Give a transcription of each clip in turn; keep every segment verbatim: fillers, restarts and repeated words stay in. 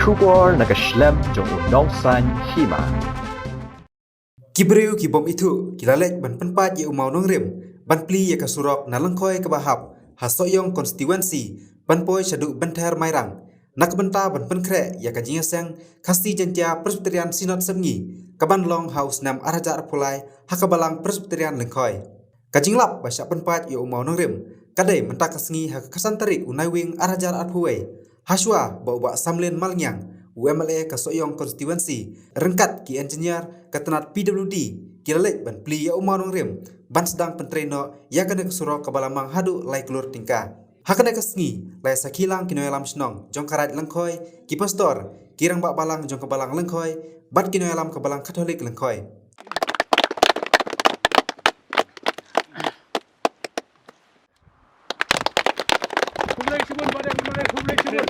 Khubor na ka shlem jong u Nongsaiñ Hima. Ki briew ki bym ithuh ki la leit ban pynpait ïa u mawnongrim ban plie ïa ka surok na Lyngkhoi kaba hap ha Sohiong constituency ban poi shaduh Bynthar Mairang, na ka bynta ban pynkhreh ïa ka jingïaseng Khasi Jaiñtia Presbyterian Synod Sepngi kaban long ha u snem ar hajar arphew lai ha ka Balang Presbyterian Lyngkhoi. Ka jinglap ba shah pynpait ïa u mawnongrim ka dei mynta ka sngi ha ka khatsan tarik u Naiwieng ar hajar arphew wei, hashwa ba u Bah Samlin Malngiang, u M L A ka Sohiong constituency, ryngkat ki engineer ka tnat P W D, ki la leit ban plie ïa u mawnongrim ban sdang pyntrei noh ïa kane ka surok kaba la mang haduh lai klur tyngka. Ha kane ka sngi la ïa sakhi lang ki nongïalam shnong jong ka Raid Lyngkhoi, ki pastor, ki rangbah balang jong ka Balang Lyngkhoi bad ki nongïalam ka Balang Katholik Lyngkhoi. Khublei shibun, Bah Deng, Bah Deng, khublei shibun.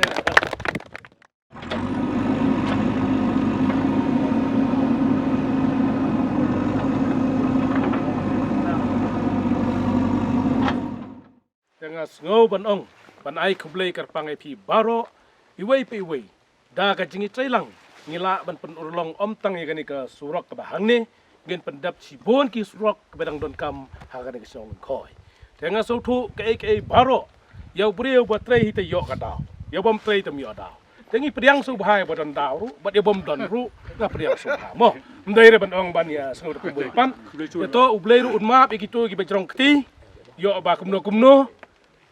Te nga sngew ban ong, ban ai khublei kyrpang ïa phi baroh, iwei pa iwei. Da ka jingïatreilang ngi lah ban pynurlong ym tang ïa kane ka surok kaba hangne, ngin pyndep shibun ki surok kiba dang donkam ha kane ka shnong Lyngkhoi. Te nga sngewthuh kaei kaei baroh, ïa u briew ba trei hi te ïoh ka daw, ïa u bym trei te ym ïoh daw. Te ngi pdiang sngewbha ïa ba don daw ruh bad ïa bym don ruh, nga pdiang sngewbha mo. Ym dei re ban ong ban ïa sngewthuh kumwei pat. Te to U Blei ruh un map ïa kito kiba jrong kti, ïoh ba kumno kumno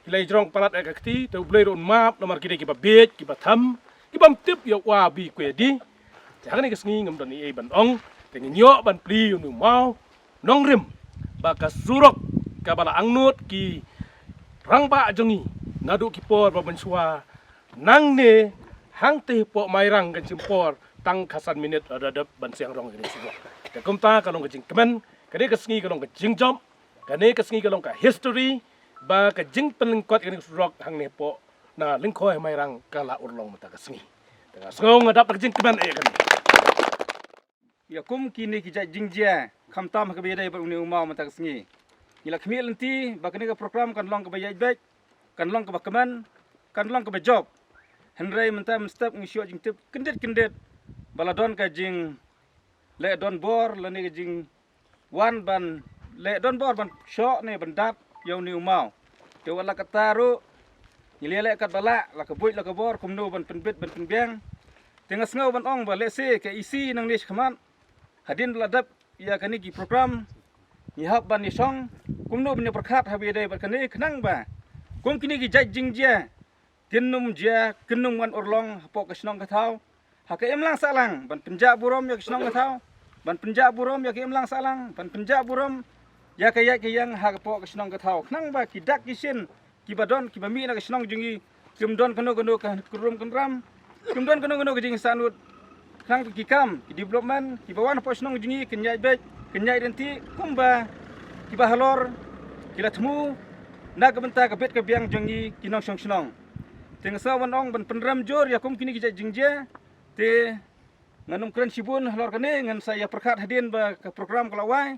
ki la jrong palat ïa ka kti, te U Blei ruh un map namar ki dei kiba bieit, kiba tham, ki bym tip ïa u A B kwei di. Te ha kane ka sngi ngam don ei ei ban ong, te ngin ïoh ban plie ïa une u mawnongrim ba ka surok kaba la angnud ki rangbah jong ngi naduh ki por ba mynshuwa, nangne hangtei hapoh Mairang kan shim por tang khatsan minit la dep ban siang rong ïa kane ka surok. Te kumta ka long ka jingkmen, kane ka sngi ka long ka jingjop, kane ka sngi ka long ka history, ba ka jingpynlyngkot ïa kane ka surok hangne hapoh na Lyngkhoi Mairang ka la urlong mynta ka sngi. Te nga sngew nga dap da ka jingkmen eh kane. Ïa kum kine ki jait jingjia, khamtam ha kaba ïadei bad une u maw mynta ka sngi. Ngi la khmih lynti ba kane ka program kan long kaba ïaid beit, kan long kaba kmen, kan long kaba jop. Hynrei mynta mynstep ngi shu ïoh jingtip kyndit kyndit ba la don ka jingleh donbor lane ka jingwan ban leh donbor ban shoh ne ban dat ïa une u maw. Te wat la katta ruh ngi la leh katba lah, la ka buit la ka bor kumno ban pynbit ban pynbiang. Te nga sngew ban ong ba lehse ka E C nangne shakhmat, hadien ba la dep ïa kane ki program, ngi hap ban ïashong kumno ban ïapyrkhat ha ba ïadei bad kane, khnang ba kum kine ki jait jingjia kin ym jia, kin ym wan urlong hapoh ka shnong ka thaw ha ka imlang sahlang, ban pynjah burom ïa ka shnong ka thaw, ban pynjah burom ïa ka imlang sahlang, ban pynjah burom ïa ka ïaid ka ïeng hapoh ka shnong ka thaw, khnang ba ki dak ki shin kiba don, kiba mih na ka shnong jong ngi, kim don kano kano ka kynrum kynram, kim don kano kano ka jingsahnud. Khnang ba ki kam, ki development kiba wan hapoh shnong jong ngi kin ïaid beit, kin ïaid lynti kumba kiba halor ki la thmu na ka bynta ka bit ka biang jong ngi ki nongshong shnong. Te nga sngew ban ong ban pynrem jur ïa kum kine ki jait jingjia. Te ngan ym kren shibun halor kane, ngan sa ïapyrkhat hadien ba ka program ka la wai.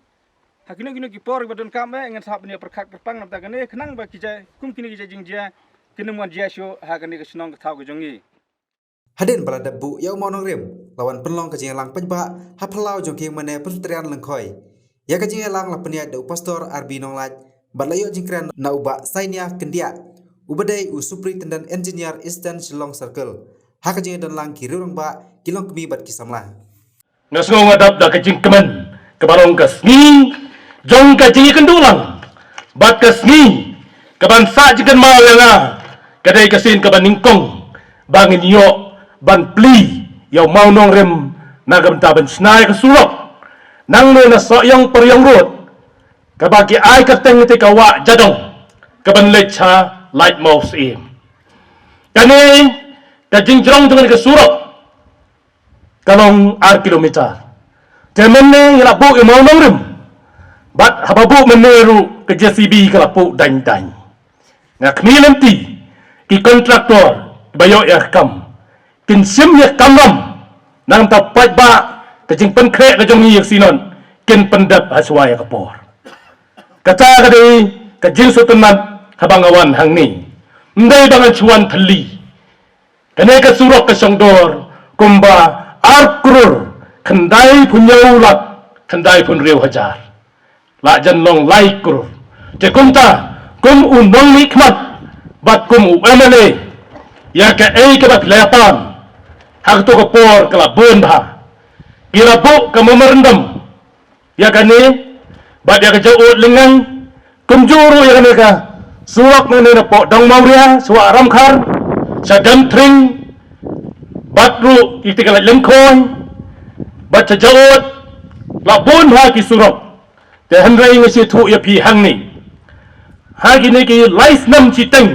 Ha kino kino ki por ba donkam eh ngan sa hap ban ïapyrkhat kyrpang na bynta kane, khnang ba ki jait, kum kine ki jait jingjia kin ym wan jia shuh ha kane ka shnong ka thaw ka jong ngi. Hadien ba la dep buh ïa u mawnongrim, la wan pynlong ka jingïalang paidbah ha phyllaw jong ka ïingmane Presbyterian Lyngkhoi. Ïa ka jingïalang la pynïaid da u Pastor R B Nonglait bad la ïoh jingkren na u Bah Sainia Kyndiah, uba dei u Superintendent Engineer Eastern Shillong Circle. Ha ka jingïadonlang ki rangbah, ki longkmie bad ki samla. Nga sngew nga dap da ka jingkmen kaba long ka sngi jong ka jingïakynduh lang bad ka sngi kaban sah jingkynmaw ïa nga. Ka dei ka sien kaba nyngkong ba ngin ïoh ban plie ïa u mawnongrim na ka bynta ban shna ïa ka surok nangne na Sohiong Pariong Road, kaba ki ai kyrteng te ka Wah Jadong, kaban leit sha Laitumkhrah. Kane ka jingjrong jong ka surok ka long ar kilometer. Te mynne ngi la buh ïa u mawnongrim bad haba buh mynne ruh ka J C B ka la puh daiñ daiñ. Nga khmih lynti ki kontraktor ba ïoh ïa ka kam kin shim ïa ka kamram, nangta paidbah, ka jingpynkhreh ka jong ngi ïa ka Synod kin pyndep ha shuwa ïa ka por. Kata ka dei ka jingsngewtynnat haba nga wan hangne. Ym dei ba ngan shu wan thylli. Kane ka surok ka shongdor kumba ar klur khyndai phew hynñiew lak khyndai phew hynriew hajar. La jan long lai klur. Te kumta, kum u nongmihkhmat bad kum u M L A, ïa kaei kaba phi la ïa pan ha kato ka por ka la bun bha. Ki la buh ka memorandum ïa kane bad ïa ka Jaud Lyngngai, kumjuh ruh ïa kane ka surok nangne napoh Dong Mawria sha Wah Ramkhar, sha Dam Tring, bad ruh ïa ka Laitlynkhoi bad sha Jaud. La bun ha ki surok. Te hynrei nga sngewthuh ïa phi hangne, ha kine ki lai snem shiteng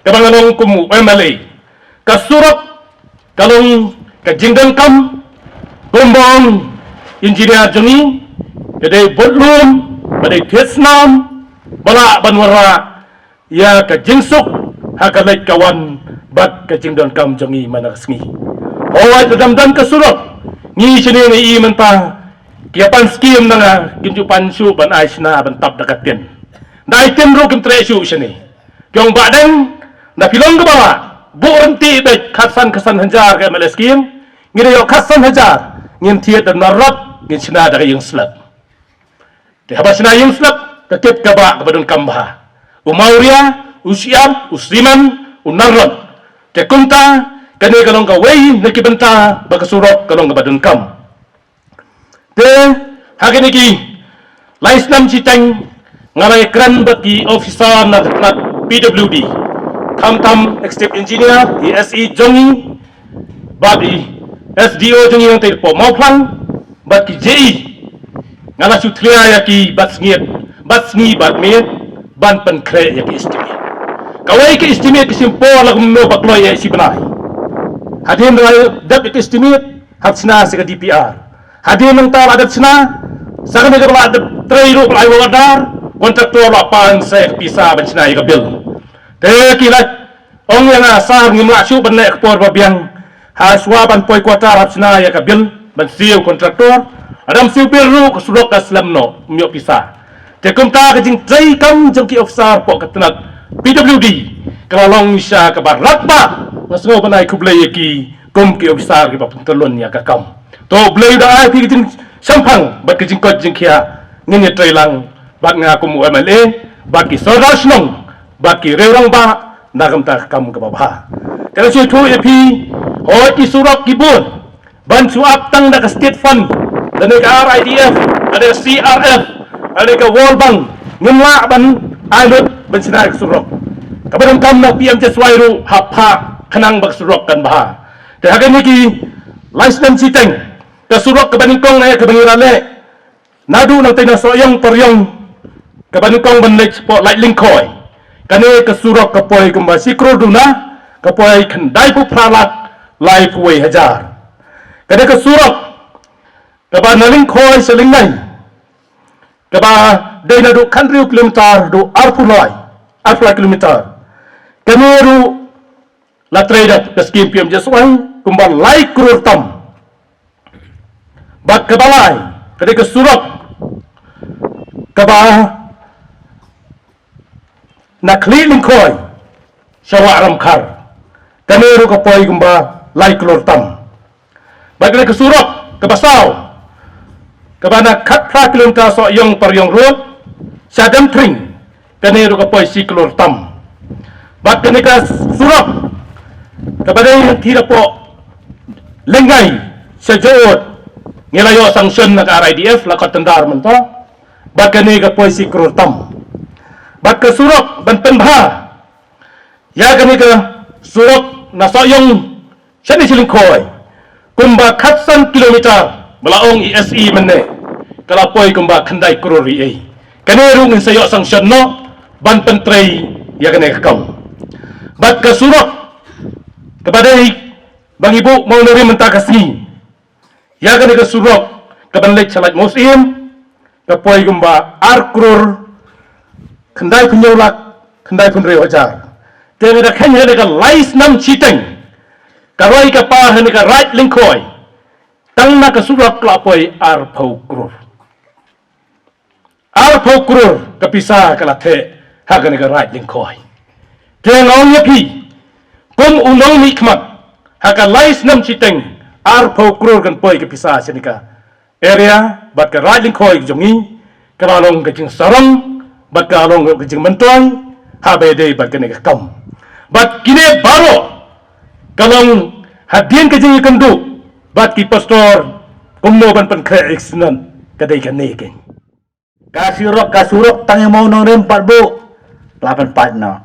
kaba nga long kum u M L A, ka surok ka long ka jingdonkam. Kumba ong engineer jong ngi, ka dei budlum, ka dei thied snam ba lah ban wanrah ïa ka jingsuk ha ka leit ka wan bad ka jingdonkam jong ngi man la ka sngi. Hooid, lada ym don ka surok, ngi shane ngi i mynta ki ïa pan skim na nga kim ju pan shuh ban ai shna ban tap da ka tin. Da ai tin ruh kim treh shuh shane. Ki ong, Bah Deng, da phi long kaba lah, buh ryntih beit khatsan khatsan hajar ka M L A skim. Ngi da ïoh khatsan hajar, ngin thied da u narrot, ngin shna da ka ïing slap. Te haba shna ïing slap, ka kit kaba, kaba donkam bha. U Mawria, u Shyiap, u Siman, u Narlot. Te kumta, kane ka long kawei na ki bynta ba ka surok ka long kaba donkam. Te ha kine ki lai snem shiteng, nga la ïakren bad ki officer na ka tnat P W D, khamtam executive engineer, i S E jong ngi, bad i S D O jong ngi nangtei hapoh Mawphlang, bad ki J E. Nga la shu tlia ïa ki bad sngi, bad sngi bad miet, ban pynkhreh ïa ki estimate. Kawei ka estimate ka shim por la kumno ba kloi ïa shi bnai. Hadien ba la dep ïa ka estimate, hap shna sa ka D P R. Hadien nangta la dep shna, sa kane kaba la dep trei ruh ba la ai work order, kontraktor la pan sa ka pisa ban shna ïa ka bil. Te ki la ong ïa nga, Sir, ngim lah shuh ban leh ka por ba biang. Hashwa ban poi quarter hap shna ïa ka bil ban siew kontraktor. Lada ym siew bil ruh ka surok ka slem noh, ym ïoh pisa. Te kumta ka jingtrei kam jong ki officer hapoh ka tnat P W D ka la long shisha kaba radbah. Nga sngew ban ai khublei ïa ki kum ki officer kiba pyntylun ïa ka kam. To U Blei u da ai ïa phi ka jingshemphang bad ka jingkoit jingkhiah, ngin ïatrei lang bad nga kum u M L A, bad ki sordar shnong, bad ki riew rangbah, na ka bynta ka kam kaba bha. Te nga sngewthuh ïa phi, hooid ki surok ki bun, ban shu ap tang da ka state fund, lane ka R I D F, lane ka C R F, lane ka World Bank, ngim lah ban ai lut ban shna ka surok. Kaba donkam na P M J S Y ruh hap phah khnang ba ka surok kan bha. Te ha kine ki lai snem shiteng, ka surok kaba nyngkong eh kaba ngi la leh, naduh nangtei na Sohiong Pariong, kaba nyngkong ban leit shapoh Laitlynkhoi. Kane ka surok ka poi kumba shi klur duna, ka poi khyndai phew phra lak lai phew wei hajar. Kane ka surok kaba na Lyngkhoi sha Lyngngai, kaba dei naduh khathynriew kilometer haduh arphew lai, arphew lai kilometer. Kane ruh la trei da ka skim P M J S Y kumba lai klur tam. Bad kaba lai, ka dei ka surok kaba na Khlieh Lyngkhoi sha Wah Ramkhar. Kane ruh ka poi kumba lai klur tam. Bad ka dei ka surok kaba saw, kaba na khatphra kilometer Sohiong Pariong Road sha Demtring. Kane ruh ka poi shi klur tam. Bad kane ka surok kaba dei hangtei hapoh Lyngngai sha Jaud, ngi la ïoh sanction na ka R I D F, la khot tender mynta. Bad kane ka poi shi klur tam. Bad ka surok ban pynbha ïa kane ka surok na Sohiong shane sha Lyngkhoi kumba khatsan kilometer, ba la ong i S E mynne, ka la poi kumba khyndai klur ri ei. Kane ruh ngin sa ïoh sanction noh ban pyntrei ïa kane ka kam. Bad ka surok kaba dei ba ngi buh Mawngnarim mynta ka sngi, ïa kane ka surok kaban leit sha Laitumkhrah, ka poi kumba ar klur khyndai phew hynñiew lak khyndai phew hynriew hajar. Te nga da kheiñ ha kane ka lai snem shiteng, ka roi ka par ha kane ka Raid Lyngkhoi, tang na ka surok ka la poi arphew klur. Arphew klur ka pisa ka la theh ha kane ka Raid Lyngkhoi. Te nga ong ïa phi, kum u nongmihkhmat, ha ka lai snem shiteng, arphew klur kan poi ka pisa sha kane ka area bad ka Raid Lyngkhoi jong ngi, ka la long ka jingsarong bad ka la long ka jingmyntoi ha ba ïadei bad kane ka kam. Bad kine baroh ka long hadien ka jingïakynduh bad ki pastor kumno ban pynkhreh ïa ka Synod, ka dei kane keiñ. Ka surok, ka surok tang ïa u mawnongrim pat buh la pynpait noh.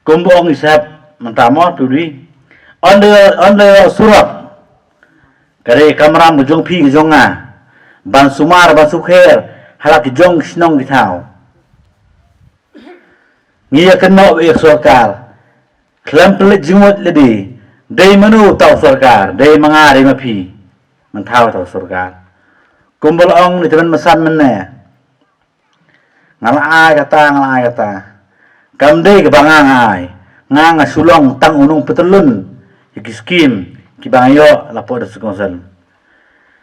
Kumba ong i Saheb mynta mo, tu dei, ynda, ynda surok ka dei ka kamram ka jong phi ka jong nga, ban sumar ban sukher ha la ki jong ki shnong ki thaw. Ngi ïa kynnoh ïa ka sorkar, khlem pynleit jingmut lade, dei mano uta u sorkar, dei ma nga, dei ma phi, mynta uta u sorkar. Kumba la ong na ka bynta mynne, nga la ai kata, nga la ai kata. Kam dei kaba nga nga ai. Nga nga shu long tang u nongpyntyllun ïa ki skim kiba nga ïoh la pdeng District Council.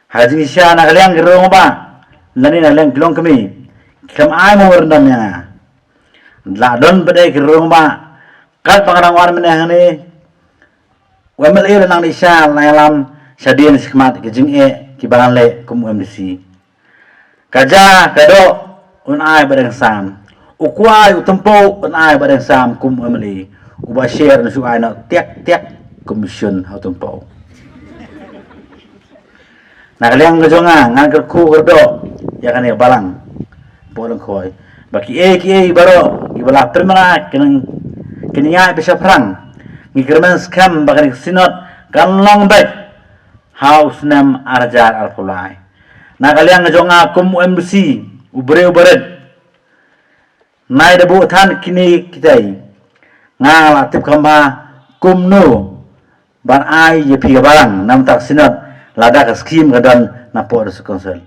Ha ka jingshisha na ka liang ki rangbah lane na ka liang ki longkmie, ki khlem ai mo ryndam ïa nga. La don pat de ki rangbah, katba nga dang wan mynne hangne, u MLA la nang dei sha, la ïalam shadien shakhmat ki jingeh kiba ngan leh kum u MDC. Ka ja ka doh un ai Bah Deng Sam. U kwai u tympew un ai Bah Deng Sam kum u MLA. U Bah Sher un shu ai noh tiak tiak commission ha u tympew. Na ka liang ka jong nga, ngan kyrkhu kyrdoh ïa kane ka balang Pdeng Khoi, ba kiei kiei baroh kiba la pynmynrai, kin, kin ïaid beit shaphrang. Ngi kyrmen skhem ba kane ka Synod kan long beit ha u snem ar hajar arphew lai. Na ka liang ka jong nga kum u MDC, u briew barit, nai da buh than kine kitai, nga la tip kham bha kumno ban ai ïa phi ka balang na ka bynta ka Synod, lada ka skim ka don na Pdeng District Council.